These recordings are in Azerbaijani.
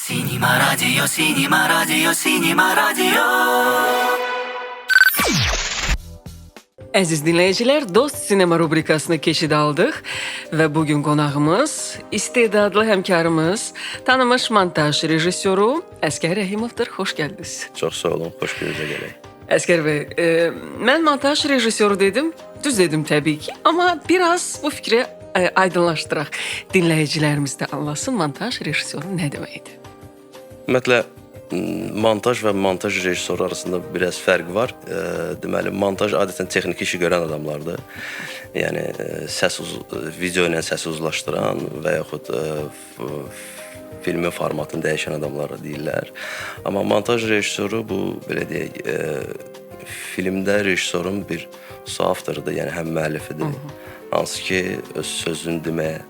Sinema Radio, Sinema Radio, Sinema Radio. Əziz dinləyicilər, Dost Sinema rubrikasına keçid aldıq və bugün qonağımız istedadlı həmkarımız, tanınmış montaj rejissoru Əsgər Rəhimovdur. Xoş gəldiniz. Çox sağ olun, xoş gözə gələk. Əsgər bəy, mən montaj rejissoru dedim, düz dedim təbii ki, amma biraz bu fikri aydınlaşdıraq. Dinləyicilərimiz də anlasın montaj rejissoru nə deməkdir. Ümumiyyətlə montaj və montaj rejissoru arasında biraz fərq var. Deməli, montaj adətən texniki işi görən adamlardır. Yəni video ilə səsi uzlaşdıran və yaxud filmin formatını dəyişən adamlara deyirlər. Amma montaj rejissoru bu belə deyək, filmdə rejissorun bir soavtorudur, yəni həm müəllifidir. Hansı ki öz sözünü deməyə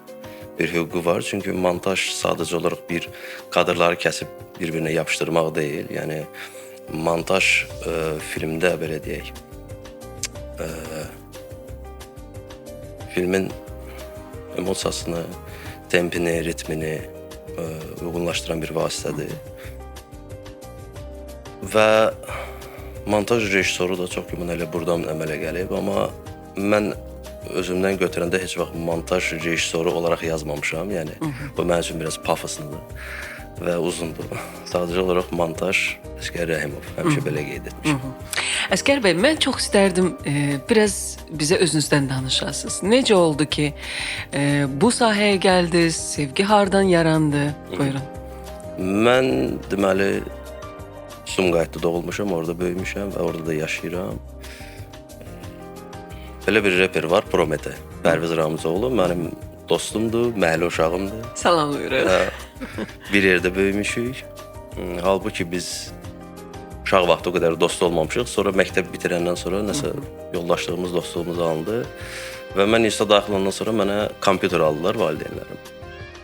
bir hüququ var. Çünki montaj sadəcə olaraq bir kadrları kəsib bir-birinə yapışdırmaq deyil. Yəni montaj filmdə belə deyək, filmin emosiyasını, tempini, ritmini uyğunlaşdıran bir vasitədir. Və montaj rejissoru da çox güman elə buradan əmələ gəlib, amma mən özümdən götürəndə heç vaxt montaj rejissoru olaraq yazmamışam. Yəni bu mənim üçün biraz pafosludur və uzundur. Sadəcə olaraq montaj Əsgər Rəhimov, həmişə belə qeyd etmişəm. Əsgər bəy, mən çox istərdim biraz bizə özünüzdən danışasınız. Necə oldu ki, bu sahəyə gəldiniz, sevgi hardan yarandı? Buyurun. Mən deməli Sumqayıtda doğulmuşam, orada böyümüşəm və orada da yaşayıram. Belə bir reper var, Promete. Pərviz Ramızoğlu mənim dostumdur, məhəllə uşağımdır. Salamlayırıq. Bir yerdə böyümüşük. Halbuki biz uşaq vaxtı o qədər dost olmamışıq. Sonra məktəb bitirəndən sonra nəsə yoldaşlığımız, dostluğumuz alındı. Və mən instituta daxil olandan sonra mənə kompüter aldılar valideynlərim.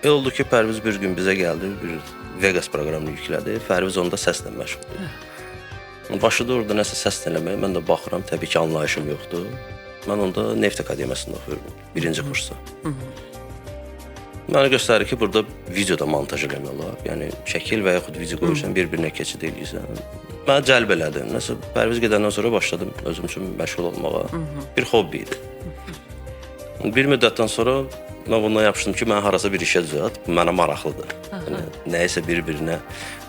Elə oldu ki, Pərviz bir gün bizə gəldi, bir Vegas proqramını yüklədi. Pərviz onda səslə məşğul idi. Başladı orada nəsə səslə eləməyə, mən də baxıram, təbii ki, anlayışım yoxdur. Mən onda Neft Akademiyasında oxuyurdum, birinci kursda. Mənə göstərir ki, burada videoda montaj eləmək olar. Yəni şəkil və yaxud video qoyursan, bir-birinə keçid eləyirsən. Mənə cəlb elədi. Nəsə Pərviz gedəndən sonra başladım özüm üçün məşğul olmağa. Bir hobbi idi. Bir müddətdən sonra mən bundan yapışdım ki, mənə harasa bir işə düzəlt, bu mənə maraqlıdır. Yəni, nəyisə bir-birinə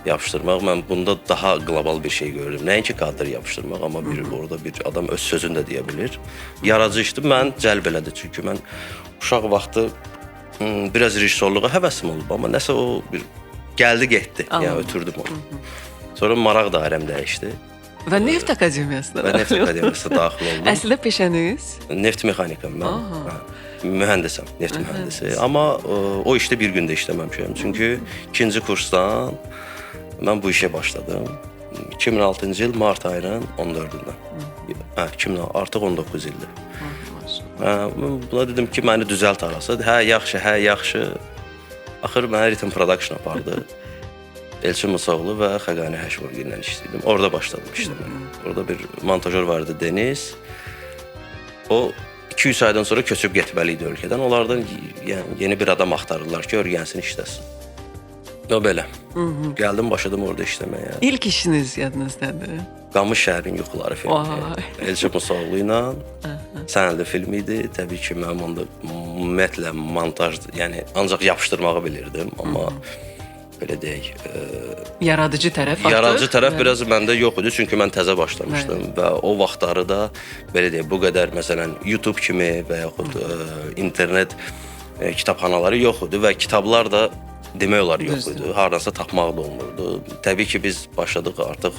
yapışdırmaq, mən bunda daha qlobal bir şey görürüm. Nəinki kadr yapışdırmaq, amma bir orada bir adam öz sözünü də deyə bilir. Yaradıcı işdir, mən cəlb elədi. Çünki mən uşaq vaxtı biraz rejissorluğa həvəsim olub, amma nəsə o bir gəldi getdi, yəni ötürdüm onu. Sonra maraq dairəm dəyişdi. Və Neft Akademiyasına Və Neft Akademiyasına daxil oldum. Əslində peşəniz? Neft mexanikam mən. Mühəndisəm, neft mühəndisi. Amma o işdə bir gündə işləməmişəm. Çünki ikinci kursdan mən bu işə başladım. 2006-cı il mart ayının 14-ündən. Hə, 2006, artıq 19 ildir. Hə, buna dedim ki, məni düzəlt arası. Hə, yaxşı, hə, yaxşı. Axır mənə Rhythm Production apardı. Elçin Musaoğlu və Xəqani Həşimov ilə işləyirdim. Orada başladım işləməyə. Orada bir montajör var idi, Deniz. O 2-3 aydan sonra köçüb getməli idi ölkədən. Onlardan yəni, yeni bir adam axtarırlar ki, öyrənsin, işləsin. O belə. Gəldim, başladım orada işləməyə. İlk işiniz yadınızdadır? Qamış şəhərin yuxuları filmi. Elçin Musaoğlu ilə sənədli film idi. Təbii ki, mənim onda ümumiyyətlə montaj, yəni ancaq yapışdırmağı bilirdim, amma belə deyək, yaradıcı tərəf artıq. Yaradıcı tərəf biraz məndə yox idi, çünki mən təzə başlamışdım və o vaxtları da belə deyək, bu qədər məsələn YouTube kimi və yaxud internet kitabxanaları yox idi və kitablar da demək olar yox idi. Hardansa tapmaq da olmurdu. Təbii ki, biz başladıq artıq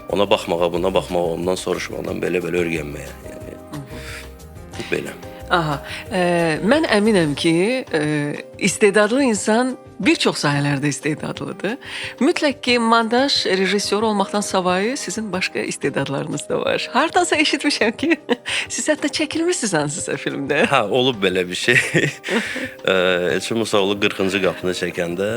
ona baxmağa, buna baxmağa, ondan soruşmaqdan belə-belə öyrənməyə. Yəni belə. Aha, mən əminəm ki, istedadlı insan bir çox sahələrdə istedadlıdır. Mütləq ki, montaj rejissoru olmaqdan savayı sizin başqa istedadlarınız da var. Hardansa eşitmişəm ki, siz hətta çəkilmişsiniz hansısa filmdə. Hə, olub belə bir şey. Elçin Musaoğlu 40-cı qapını çəkəndə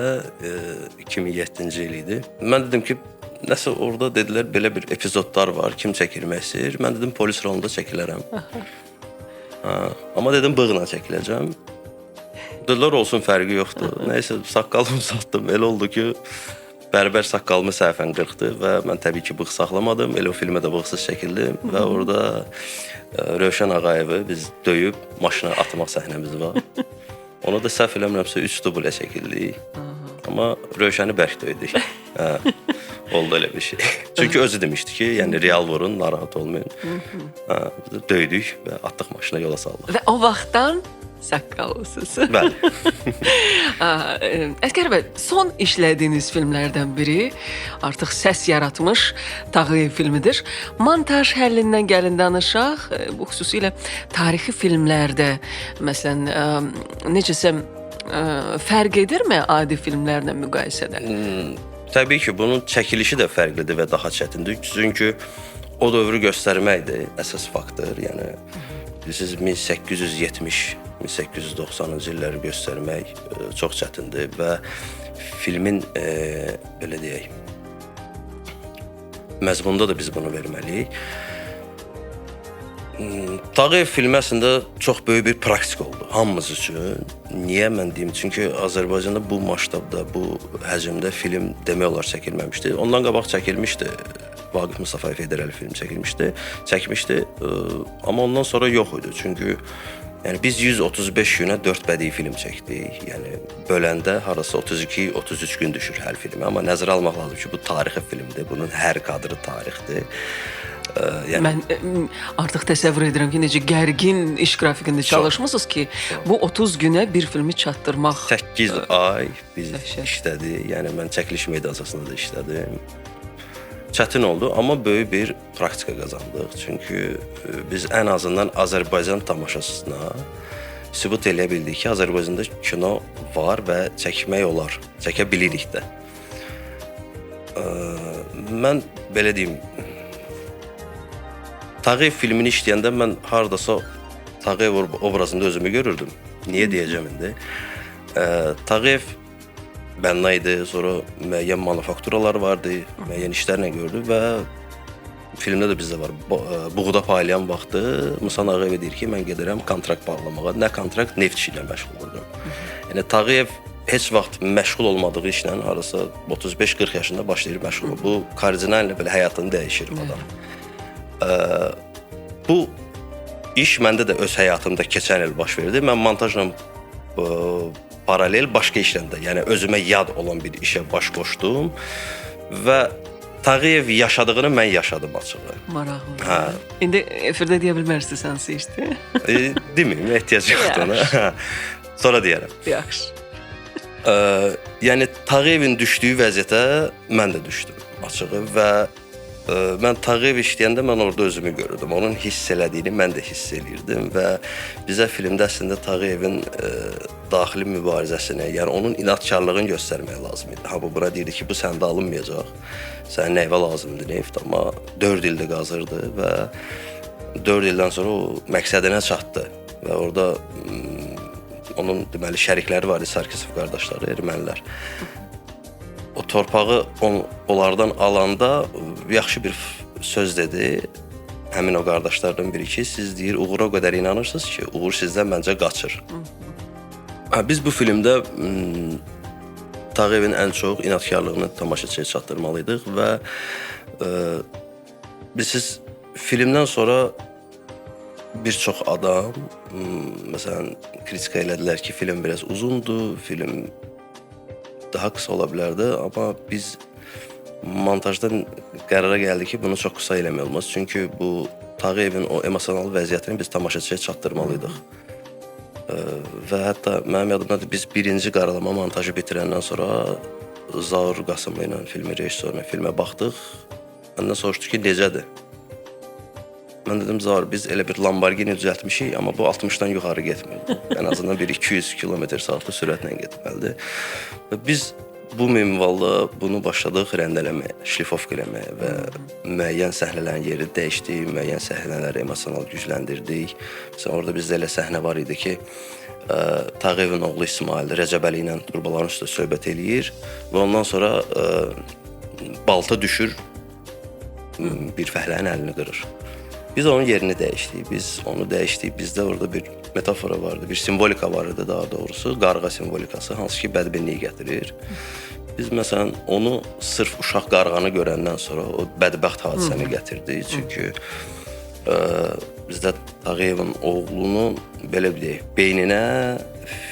2007-ci il idi. Mən dedim ki, nəsə orada dedilər belə bir epizodlar var, kim çəkilmək istəyir. Mən dedim polis rolunda çəkilərəm. Hə, amma dedim bığla çəkiləcəm. Dedilər olsun, fərqi yoxdur. Nəysə saqqalımı uzatdım. Elə oldu ki, Bərbər saqqalımı səhvən qırxdı və mən təbii ki, bığ saxlamadım. Elə o filmə də bığsız çəkildim və orada Rövşən Ağayevi biz döyüb maşına atmaq səhnəmiz var. Onu da səhv eləmirəmsə 3 dublə çəkildik. Amma Rövşəni bərk döydük. Hə, oldu elə bir şey. Çünki özü demişdi ki, yəni real vurun, narahat olmayın. Hə, biz də döydük və atdıq maşına, yola saldıq. Və o vaxtdan saqqallısınız. Bəli. Əsgər bəy, son işlədiyiniz filmlərdən biri artıq səs yaratmış Tağıyev filmidir. Montaj həllindən gəlin danışaq. Bu xüsusilə tarixi filmlərdə məsələn necəsə fərq edirmi adi filmlərlə müqayisədə? Təbii ki, bunun çəkilişi də fərqlidir və daha çətindir. Çünki o dövrü göstərməkdir əsas faktor. Yəni bilirsiniz 1870-1890-cı illəri göstərmək çox çətindir və filmin belə deyək, məzmunda da biz bunu verməliyik. Tağıyev filmi əslində çox böyük bir praktik oldu hamımız üçün. Niyə mən deyim? Çünki Azərbaycanda bu masштабda, bu həcmdə film demək olar çəkilməmişdi. Ondan qabaq çəkilmişdi. Vaqif Mustafayev Heydər Əliyev film çəkmişdi. Amma ondan sonra yox idi. Çünki yəni biz 135 günə 4 bədii film çəkdik. Yəni böləndə harasa 32-33 gün düşür hər filmə. Amma nəzərə almaq lazım ki, bu tarixi filmdir. Bunun hər kadrı tarixdir. Yəni Mən artıq təsəvvür edirəm ki, necə gərgin iş qrafikində çalışmısınız ki, bu 30 günə bir filmi çatdırmaq. 8 ay biz dəhşət. işlədik. Yəni mən çəkiliş meydançasında da işlədim. Çətin oldu, amma böyük bir praktika qazandıq. Çünki biz ən azından Azərbaycan tamaşaçısına sübut eləyə bildik ki, Azərbaycanda kino var və çəkmək olar, çəkə bilirik də. Mən belə deyim, Tağıyev filmini işləyəndə mən hardasa Tağıyev obrazında özümü görürdüm. Niyə deyəcəm indi? Tağıyev bənna idi, sonra müəyyən manufakturalar vardı, müəyyən işlərlə gördü və filmdə də bizdə var. Buğda paylayan vaxtı Musa Ağayev deyir ki, mən gedirəm kontrakt bağlamağa. Nə kontrakt, neft işi ilə məşğul olurdum. Yəni Tağıyev heç vaxt məşğul olmadığı işlə harasa 35-40 yaşında başlayır məşğul olur. Bu kardinal belə həyatını dəyişir adam. Bu iş məndə də öz həyatımda keçən il baş verdi. Mən montajla paralel başqa işlə də, yəni özümə yad olan bir işə baş qoşdum və Tağıyev yaşadığını mən yaşadım açığı. Maraqlı. Hə. İndi efirdə deyə bilmərsiniz hansı işdir. Deməyim, ehtiyac yoxdur ona. Sonra deyərəm. Yaxşı. Yəni Tağıyevin düşdüyü vəziyyətə mən də düşdüm açığı və mən Tağıyev işləyəndə mən orada özümü görürdüm. Onun hiss elədiyini mən də hiss eləyirdim və bizə filmdə əslində Tağıyevin daxili mübarizəsini, yəni onun inadkarlığını göstərmək lazım idi. Ha bu buna deyirdi ki, bu səndə alınmayacaq. Sənin nəyvə lazımdır neft, amma 4 ildə qazırdı və 4 ildən sonra o məqsədinə çatdı və orada onun deməli şərikləri var idi, Sarkisov qardaşları, ermənilər. O torpağı onlardan alanda yaxşı bir söz dedi. Həmin o qardaşlardan biri ki, siz deyir, uğura o qədər inanırsınız ki, uğur sizdən məncə qaçır. Hə, biz bu filmdə Tağıyevin ən çox inadkarlığını tamaşaçıya çatdırmalıydıq və bilirsiniz, filmdən sonra bir çox adam məsələn kritika elədilər ki, film biraz uzundur, film daha qısa ola bilərdi, amma biz montajdan qərara gəldik ki, bunu çox qısa eləmək olmaz. Çünki bu Tağıyevin o emosional vəziyyətini biz tamaşaçıya çatdırmalıydıq. Və hətta mənim yadımdadır, biz birinci qaralama montajı bitirəndən sonra Zaur Qasımlı ilə filmin rejissoruna filmə baxdıq. Məndən soruşdu ki, necədir? Mən dedim, Zaur, biz elə bir Lamborghini düzəltmişik, amma bu 60-dan yuxarı getmir. Ən azından bir 200 km saatlı sürətlə getməlidir. Və biz bu minvalla bunu başladıq rəndələməyə, şlifovka eləməyə və müəyyən səhnələrin yerini dəyişdik, müəyyən səhnələri emosional gücləndirdik. Məsələn, orada bizdə elə səhnə var idi ki, Tağıyevin oğlu İsmail Rəcəbəli ilə turbaların üstə söhbət eləyir və ondan sonra balta düşür, bir fəhlənin əlini qırır. Biz onun yerini dəyişdik, biz onu dəyişdik. Bizdə orada bir metafora vardı, bir simvolika var idi daha doğrusu, qarğa simvolikası, hansı ki bədbinliyi gətirir. Biz məsələn onu sırf uşaq qarğanı görəndən sonra o bədbəxt hadisəni gətirdik. Çünki bizdə Tağıyevin oğlunu belə deyək, beyninə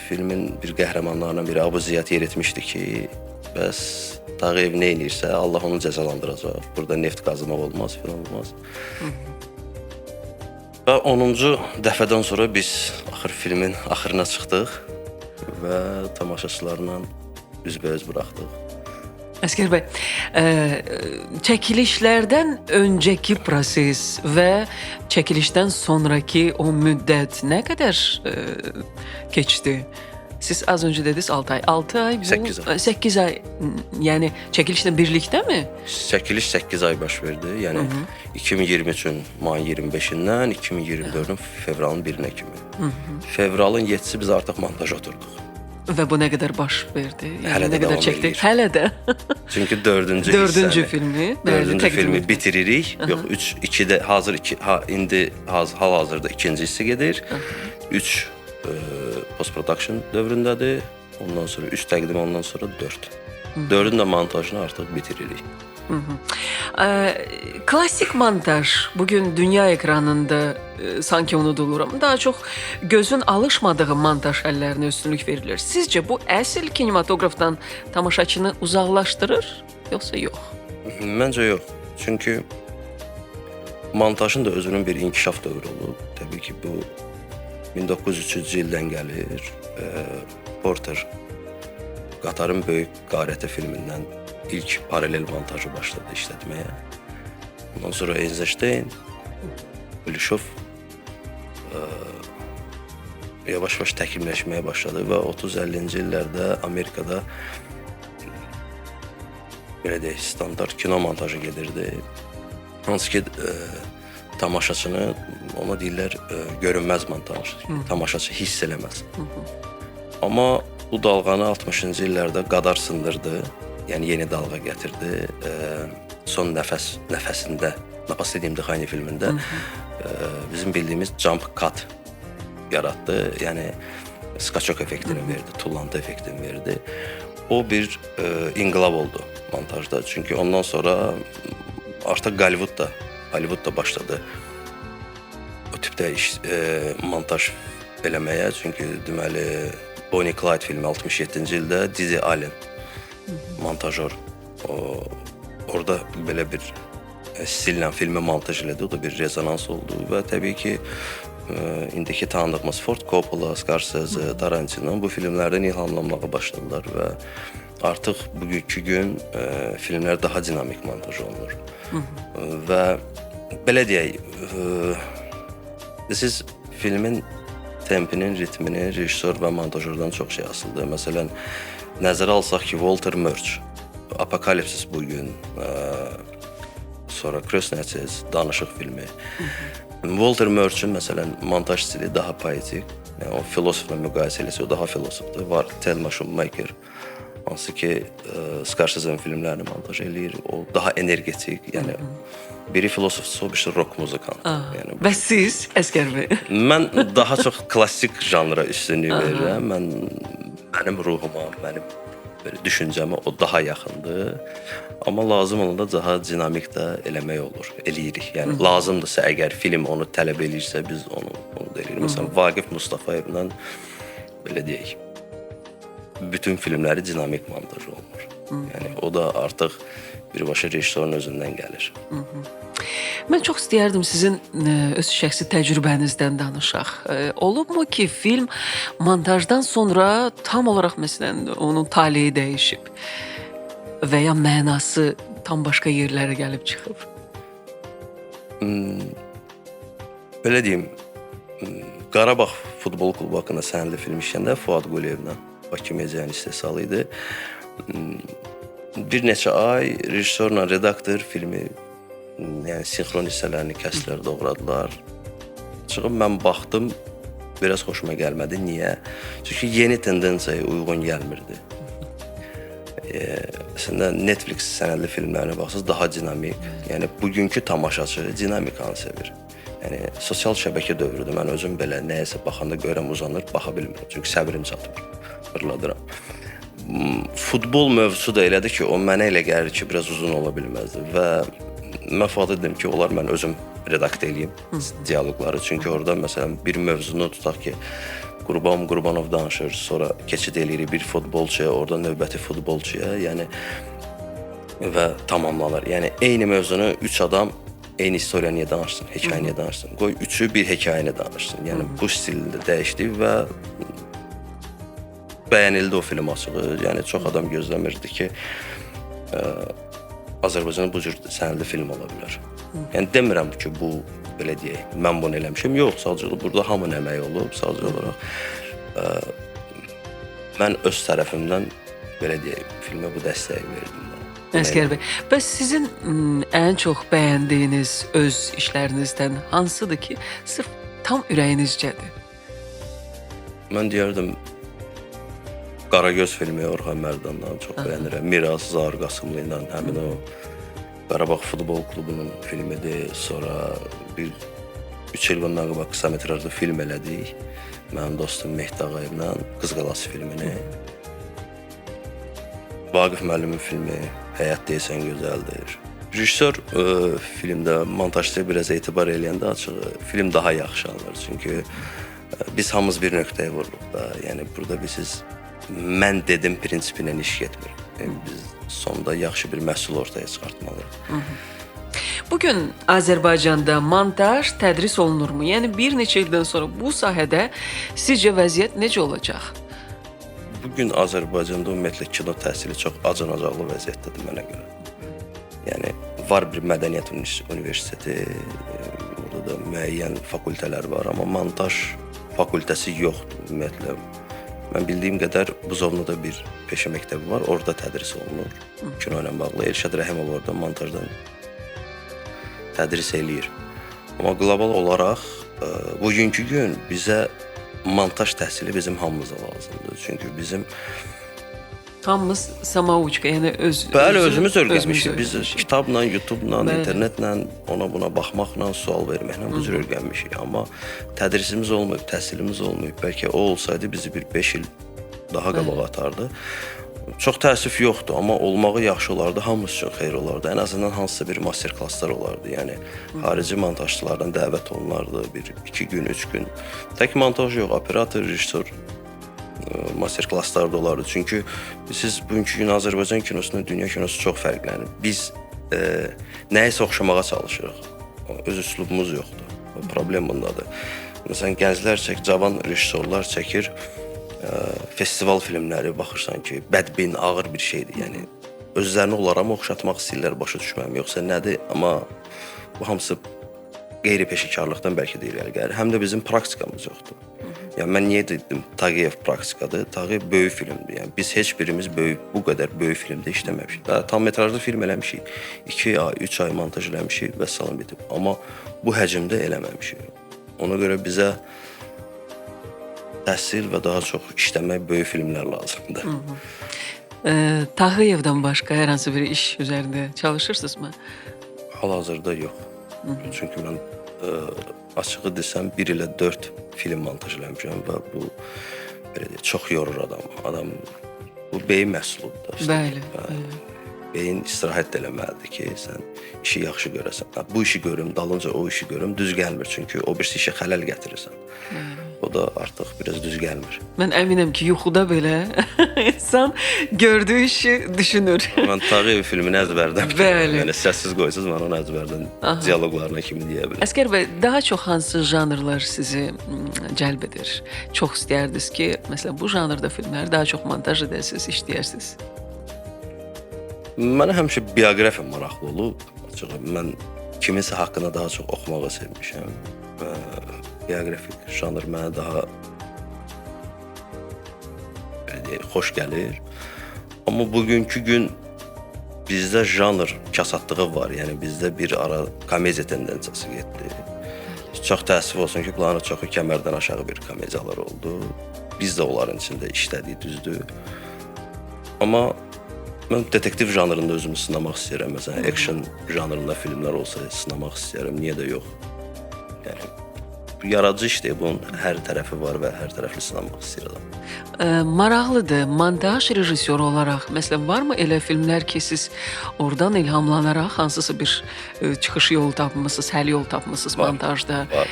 filmin bir qəhrəmanlarından biri Abu Ziyad yer etmişdi ki, bəs Tağıyev nə edirsə Allah onu cəzalandıracaq. Burada neft qazmaq olmaz, filan olmaz. Və 10-cu dəfədən sonra biz axır filmin axırına çıxdıq və tamaşaçılarla üzbəüz buraxdıq. Əsgər bəy, çəkilişlərdən öncəki proses və çəkilişdən sonraki o müddət nə qədər keçdi? Siz az öncə dediniz 6 ay. 6 ay bu 8 ay. 8 ay. Yəni çəkilişlə birlikdə mi? Çəkiliş 8 ay baş verdi. Yəni 2023-ün mayın 25-dən 2024-ün fevralın 1-nə kimi. Fevralın 7-si biz artıq montaja oturduq. Və bu nə qədər baş verdi? Yəni Hələ də nə qədər davam çəkdi? eləyir. Hələ də. Çünki dördüncü Dördüncü hissəni, filmi, bəli, dördüncü təqdim filmi etdi. bitiririk. Yox, 3 2-də hazır 2 ha indi hal-hazırda ikinci hissə gedir. 3 post production dövründədir. Ondan sonra 3 təqdim, ondan sonra 4. 4-ün də montajını artıq bitiririk. Klasik montaj bugün dünya ekranında sanki unudulur ama daha çox gözün alışmadığı montaj həllərinə üstünlük verilir. Sizcə bu əsl kinematoqrafdan tamaşaçını uzaqlaşdırır yoxsa yox? Məncə yox. Çünki montajın da özünün bir inkişaf dövrü olub. Təbii ki, bu 1903-cü ildən gəlir. Porter Qatarın Böyük Qarəti filmindən ilk paralel montajı başladı işlətməyə. Ondan sonra Eisenstein, Kulishov yavaş-yavaş təkmilləşməyə başladı və 30-50-ci illərdə Amerikada belə deyək, standart kino montajı gedirdi. Hansı ki tamaşaçını, ona deyirlər görünməz montaj, tamaşaçı hiss eləməz. Amma bu dalğanı 60-cı illərdə Qadar sındırdı. Yəni yeni dalğa gətirdi. Son nəfəsində, Na poslednjem dihaniyi filmində bizim bildiyimiz jump cut yaratdı. Yəni skaçok effektini verdi, tullantı effektini verdi. O bir inqilab oldu montajda. Çünki ondan sonra artıq Hollywood da başladı o tipdə iş, montaj eləməyə. Çünki deməli Bonnie Clyde filmi 67-ci ildə Dizzy Allen montajör orada belə bir stillə filmi montaj elədi. O da bir rezonans oldu və təbii ki indiki tanıdığımız Ford Coppola, Scorsese, Tarantino bu filmlərdən ilhamlanmağa başladılar və artıq bugünkü gün filmlər daha dinamik montaj olunur. Və belə deyək, siz filmin tempinin, ritminin rejissor və montajördən çox şey asılıdır. Məsələn, nəzərə alsaq ki, Walter Murch, Apokalipsis bugün, sonra Krösnə Otец, Danışıq filmi. Walter Murch'un məsələn montaj stili daha poetik. Yəni o filosofla müqayisə eləsə o daha filosofdur. Var Thelma Schoonmaker, hansı ki Scorsese-nin filmlərini montaj eləyir. O daha energetik, yəni biri filosofsa, o birisi rock muzikantı. Yəni Və siz Əsgər bəy? Mən daha çox klassik janra üstünlük verirəm. Mənim ruhuma, mənim belə düşüncəmə o daha yaxındır. Amma lazım olanda daha dinamik də eləmək olur, eləyirik. Yəni lazımdırsa, əgər film onu tələb eləyirsə, biz onu da eləyirik. Məsələn, Vaqif Mustafayevlə belə deyək, bütün filmləri dinamik montaj olunur. Yəni o da artıq birbaşa rejissorun özündən gəlir. Mən çox istəyərdim sizin öz şəxsi təcrübənizdən danışaq. Olubmu ki, film montajdan sonra tam olaraq məsələn onun taleyi dəyişib və ya mənası tam başqa yerlərə gəlib çıxıb? Belə deyim, Qarabağ futbol klubu haqqında sənədli film işləyəndə Fuad Quliyevlə Bakı Medianın istehsalı idi. Bir neçə ay rejissorla redaktor filmi, yəni sinxron hissələrini kəsdilər, doğradılar. Çıxıb mən baxdım, biraz xoşuma gəlmədi. Niyə? Çünki yeni tendensiyaya uyğun gəlmirdi. Əslində Netflix sənədli filmlərinə baxsaz daha dinamik. Yəni bugünkü tamaşaçı dinamikanı sevir. Yəni sosial şəbəkə dövrüdür. Mən özüm belə nəyəsə baxanda görürəm uzanır, baxa bilmirəm. Çünki səbrim çatmır. Fırladıram. Futbol mövzusu da elədir ki, o mənə elə gəlir ki, biraz uzun ola bilməzdi və mən Fuada dedim ki, olar mən özüm redaktə eləyim dialoqları. Çünki orada məsələn bir mövzunu tutaq ki, Qurban Qurbanov danışır, sonra keçid eləyirik bir futbolçuya, oradan növbəti futbolçuya, yəni və tamamlanır. Yəni eyni mövzunu 3 adam eyni istoriya niyə danışsın, hekayə niyə danışsın? Qoy üçü bir hekayəni danışsın. Yəni bu stildə dəyişdi və bəyənildi o film açığı. Yəni çox adam gözləmirdi ki, Azərbaycanda bu cür sənədli film ola bilər. Yəni demirəm ki, bu belə deyək, mən bunu eləmişəm. Yox, sadəcə burada hamının əməyi olub, sadəcə olaraq mən öz tərəfimdən belə deyək, filmə bu dəstəyi verdim. Əsgər bəy, bəs sizin ən çox bəyəndiyiniz öz işlərinizdən hansıdır ki, sırf tam ürəyinizcədir? Mən deyərdim Qaragöz filmi Orxan Mərdandan çox bəyənirəm. Miras Zaur Qasımlı ilə həmin o Qarabağ futbol klubunun filmidir. Sonra bir 3 il bundan qabaq qısa metrajlı film elədik. Mənim dostum Mehdi Ağayevlə Qız Qalası filmini. Vaqif müəllimin filmi Həyat deyəsən gözəldir. Rejissor filmdə montajçıya biraz etibar eləyəndə açığı film daha yaxşı alınır. Çünki biz hamımız bir nöqtəyə vururuq da. Yəni burada biz mən dedim prinsipi ilə iş getmir. Yəni, biz sonda yaxşı bir məhsul ortaya çıxartmalıyıq. Bugün Azərbaycanda montaj tədris olunurmu? Yəni bir neçə ildən sonra bu sahədə sizcə vəziyyət necə olacaq? Bugün Azərbaycanda ümumiyyətlə kino təhsili çox acınacaqlı vəziyyətdədir mənə görə. Yəni var bir mədəniyyət universiteti, orada da müəyyən fakültələr var, amma montaj fakültəsi yoxdur ümumiyyətlə. Mən bildiyim qədər Buzovnada bir peşə məktəbi var, orada tədris olunur kino ilə bağlı. Elşad Rəhimov orada montajdan tədris eləyir. Amma qlobal olaraq bugünkü gün bizə montaj təhsili bizim hamımıza lazımdır. Çünki bizim hamımız samouçka, yəni bəli, özümüz öyrənmişik. Biz kitabla, YouTube'la, internetlə, ona buna baxmaqla, sual verməklə bu cür öyrənmişik. Amma tədrisimiz olmayıb, təhsilimiz olmayıb. Bəlkə o olsaydı bizi bir 5 il daha qabağa atardı. Çox təəssüf yoxdur, amma olmağı yaxşı olardı, hamımız üçün xeyir olardı. Ən azından hansısa bir master-klasslar olardı. Yəni xarici montajçılardan dəvət olunardı bir 2 gün, 3 gün. Tək montaj yox, operator, rejissor master-klasslar da olardı. Çünki siz bugünkü gün Azərbaycan kinosundan dünya kinosu çox fərqlənir. Biz nəyisə oxşamağa çalışırıq. Öz üslubumuz yoxdur. Problem bundadır. Məsələn, gənclər çək, cavan rejissorlar çəkir festival filmləri, baxırsan ki, bədbin, ağır bir şeydir. Yəni özlərini onlara mı oxşatmaq istəyirlər, başa düşməm, yoxsa nədir? Amma bu hamısı qeyri-peşəkarlıqdan bəlkə də irəli gəlir. Həm də bizim praktikamız yoxdur. Yəni mən niyə dedim Tağıyev praktikadır? Tağıyev böyük filmdir. Yəni biz heç birimiz böyük, bu qədər böyük filmdə işləməmişik. Daha tam metrajlı film eləmişik. 2 ay, 3 ay montaj eləmişik və salam bitib. Amma bu həcmdə eləməmişik. Ona görə bizə təhsil və daha çox işləmək böyük filmlər lazımdır. Tağıyevdən başqa hər hansı bir iş üzərində çalışırsınızmı? Hal-hazırda yox. Çünki mən açığı desəm 1 ilə 4 film montaj eləmişəm və bu belə deyək, çox yorur adamı. Adam bu beyin məhsuludur. Bəli, bəli. Beyin istirahət də eləməlidir ki, sən işi yaxşı görəsən. Bu işi görüm, dalınca o işi görüm, düz gəlmir. Çünki o birisi işə xələl gətirirsən. O da artıq biraz düz gəlmir. Mən əminəm ki, yuxuda belə insan gördüyü işi düşünür. Mən Tağıyev filmini əzbərdən. Bəli. Yəni səssiz qoysaz mən onu əzbərdən dialoqlarına kimi deyə bilərəm. Əsgər bəy, daha çox hansı janrlar sizi cəlb edir? Çox istəyərdiniz ki, məsələn, bu janrda filmləri daha çox montaj edəsiniz, işləyərsiniz. Mənə həmişə bioqrafiya maraqlı olub. Açığı mən kiminsə haqqında daha çox oxumağı sevmişəm. Bioqrafik janr mənə daha belə deyək, xoş gəlir. Amma bugünkü gün bizdə janr kasadlığı var. Yəni bizdə bir ara komediya tendensiyası getdi. Çox təəssüf olsun ki, bunların çoxu kəmərdən aşağı bir komediyalar oldu. Biz də onların içində işlədik, düzdür. Amma mən detektiv janrında özümü sınamaq istəyirəm. Məsələn, action janrında filmlər olsa sınamaq istəyirəm. Niyə də yox? Yəni yaradıcı işdir. Bunun hər tərəfi var və hər tərəfli sınanmaq istəyir adam. Maraqlıdır. Montaj rejissoru olaraq, məsələn, varmı elə filmlər ki, siz oradan ilhamlanaraq hansısa bir çıxış yolu tapmısınız, həll yolu tapmısınız Var, montajda? Var.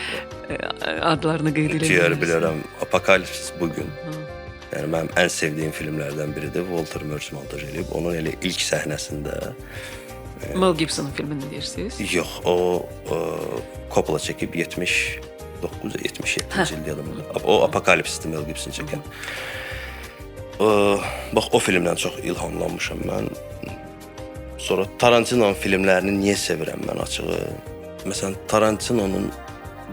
Adlarını qeyd edə Ciyər bilərsiniz. bilərəm. Apokalipsis bugün. Yəni mənim ən sevdiyim filmlərdən biridir. Walter Murch montaj eləyib. Onun elə ilk səhnəsində Mel Gibson'un filmini deyirsiniz? Yox, o Coppola çəkib 79 77-ci ildə yadımda. O Apokalipsisdir Mel Gibson çəkən. Bax o filmdən çox ilhamlanmışam mən. Sonra Tarantino'nun filmlərini niyə sevirəm mən açığı? Məsələn, Tarantino'nun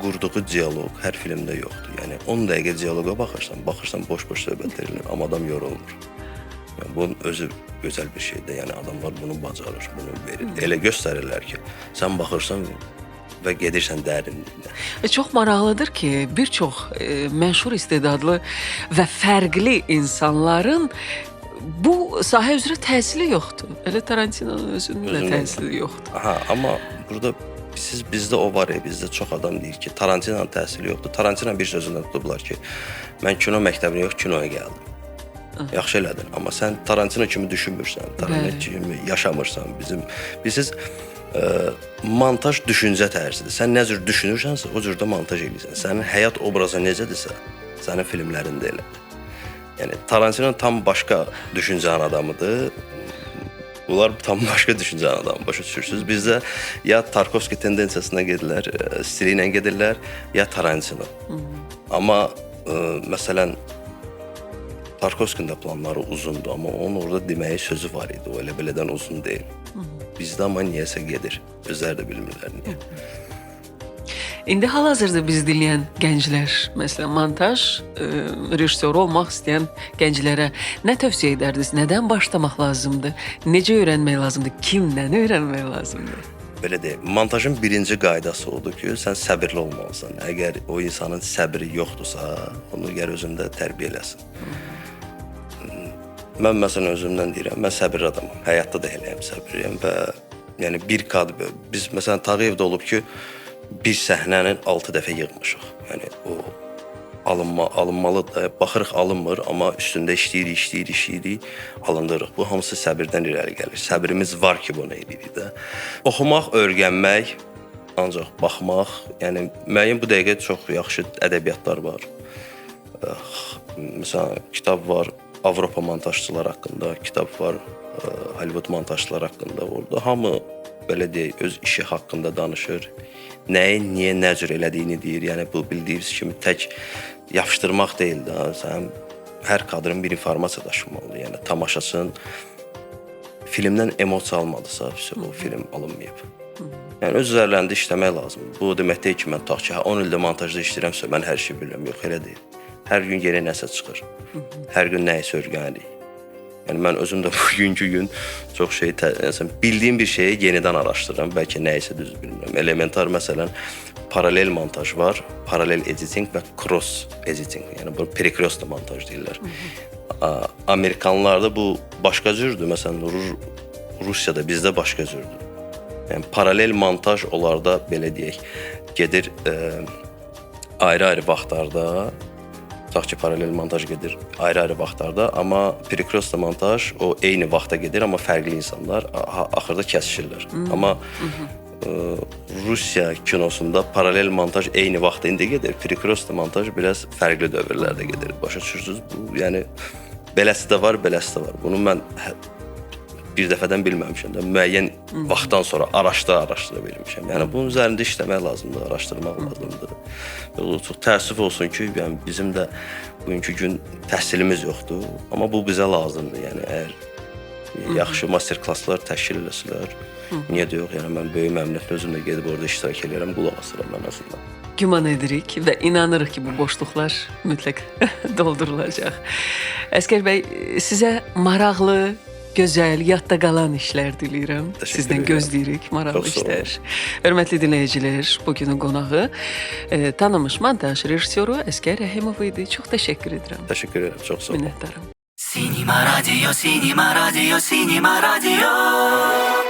qurduğu dialoq hər filmdə yoxdur. Yəni 10 dəqiqə dialoqa baxırsan, baxırsan boş-boş söhbət edilir, amma adam yorulmur. Yəni bunun özü gözəl bir şeydir. Yəni adamlar bunu bacarır, bunu verir. Elə göstərirlər ki, sən baxırsan və gedirsən dərinliyinə. Çox maraqlıdır ki, bir çox məşhur, istedadlı və fərqli insanların bu sahə üzrə təhsili yoxdur. Elə Tarantino'nun özünün də Özünün də. təhsili yoxdur. Aha, amma burada siz bizdə o var ya, bizdə çox adam deyir ki, Tarantino'nun təhsili yoxdur. Tarantino bir sözündən tutublar ki, mən kino məktəbinə yox, kinoya gəldim. Yaxşı elədin, amma sən Tarantino kimi düşünmürsən, Tarantino Bəli. kimi yaşamırsan. Bizim bilirsiniz, montaj düşüncə tərzidir. Sən nə cür düşünürsənsə, o cür də montaj eləyirsən. Sənin həyat obrazı necədirsə, sənin filmlərində elədir. Yəni Tarantino tam başqa düşüncənin adamıdır. Bunlar tam başqa düşüncənin adamı, başa düşürsüz. Bizdə ya Tarkovski tendensiyasına gedirlər, stili ilə gedirlər, ya Tarantino. Amma məsələn Tarkovskinin də planları uzundur, amma onun orada deməyi sözü var idi. O elə belədən uzun deyil. Bizdə amma niyəsə gedir. Özləri də bilmirlər niyə. İndi hal-hazırda bizi dinləyən gənclər, məsələn, montaj rejissoru olmaq istəyən gənclərə nə tövsiyə edərdiniz? Nədən başlamaq lazımdır? Necə öyrənmək lazımdır? Kimdən öyrənmək lazımdır? Belə deyim, montajın birinci qaydası odur ki, sən səbirli olmalısan. Əgər o insanın səbri yoxdursa, onu gəl özündə tərbiyə eləsin. Mən məsələn özümdən deyirəm, mən səbirli adamam. Həyatda da eləyəm, səbirliyəm və yəni bir kadr biz məsələn Tağıyevdə olub ki, bir səhnənin 6 dəfə yığmışıq. Yəni o alınmalıdır. Baxırıq alınmır, amma üstündə işləyirik, işləyirik, işləyirik, alındırırıq. Bu hamısı səbirdən irəli gəlir. Səbrimiz var ki, bunu eləyirik də. Oxumaq, öyrənmək, ancaq baxmaq, yəni müəyyən bu dəqiqə çox yaxşı ədəbiyyatlar var. Məsələn, kitab var Avropa montajçıları haqqında, kitab var Hollywood montajçıları haqqında. Orada hamı belə deyək, öz işi haqqında danışır. Nəyi, niyə, nə cür elədiyini deyir. Yəni bu bildiyiniz kimi tək yapışdırmaq deyil də. Sən hər kadrın bir informasiya daşımalıdır. Yəni tamaşaçının filmdən emosiya almadısa, o film alınmayıb. Yəni öz üzərlərində işləmək lazımdır. Bu demək deyil ki, mən tutaq ki, 10 ildir montajda işləyirəmsə, mən hər şeyi bilirəm. Yox, elə deyil. Hər gün yeni nəsə çıxır. Hər gün nəyisə öyrənirik. Yəni mən özüm də bugünkü gün çox şey, məsələn, bildiyim bir şeyi yenidən araşdırıram. Bəlkə nəyisə düz bilmirəm. Elementar məsələn paralel montaj var, paralel editing və cross editing. Yəni bu perekrost montaj deyirlər. Amerikanlarda bu başqa cürdür. Məsələn, Rusiyada bizdə başqa cürdür. Yəni paralel montaj onlarda belə deyək, gedir ayrı-ayrı vaxtlarda. Tutaq ki, paralel montaj gedir ayrı-ayrı vaxtlarda, amma perekrost montaj o eyni vaxta gedir, amma fərqli insanlar axırda kəsişirlər. Amma Rusiya kinosunda paralel montaj eyni vaxtda indi gedir, perekrost montaj biraz fərqli dövrlərdə gedir. Başa düşürsünüz? Bu, yəni beləsi də var, beləsi də var. Bunu mən bir dəfədən bilməmişəm də. Müəyyən vaxtdan sonra araşdıra bilmişəm. Yəni bunun üzərində işləmək lazımdır, araşdırmaq lazımdır. Və o çox təəssüf olsun ki, yəni bizim də bugünkü gün təhsilimiz yoxdur, amma bu bizə lazımdır. Yəni əgər yaxşı master klasslar təşkil eləsələr, niyə də yox? Yəni mən böyük məmnuniyyətlə özüm də gedib orada iştirak eləyərəm, qulaq asıram ən azından. Güman edirik və inanırıq ki, bu boşluqlar mütləq doldurulacaq. Əsgər bəy, sizə maraqlı, gözəl, yadda qalan işlər diləyirəm. Təşəkkür Sizdən edirəm. gözləyirik maraqlı Çox sağ olun. işlər. Hörmətli dinləyicilər, bugünün qonağı tanınmış montaj rejissoru Əsgər Rəhimov idi. Çox təşəkkür edirəm. Təşəkkür edirəm, çox sağ olun. Minnətdaram. Sinema Radio, Sinema Radio, Sinema Radio.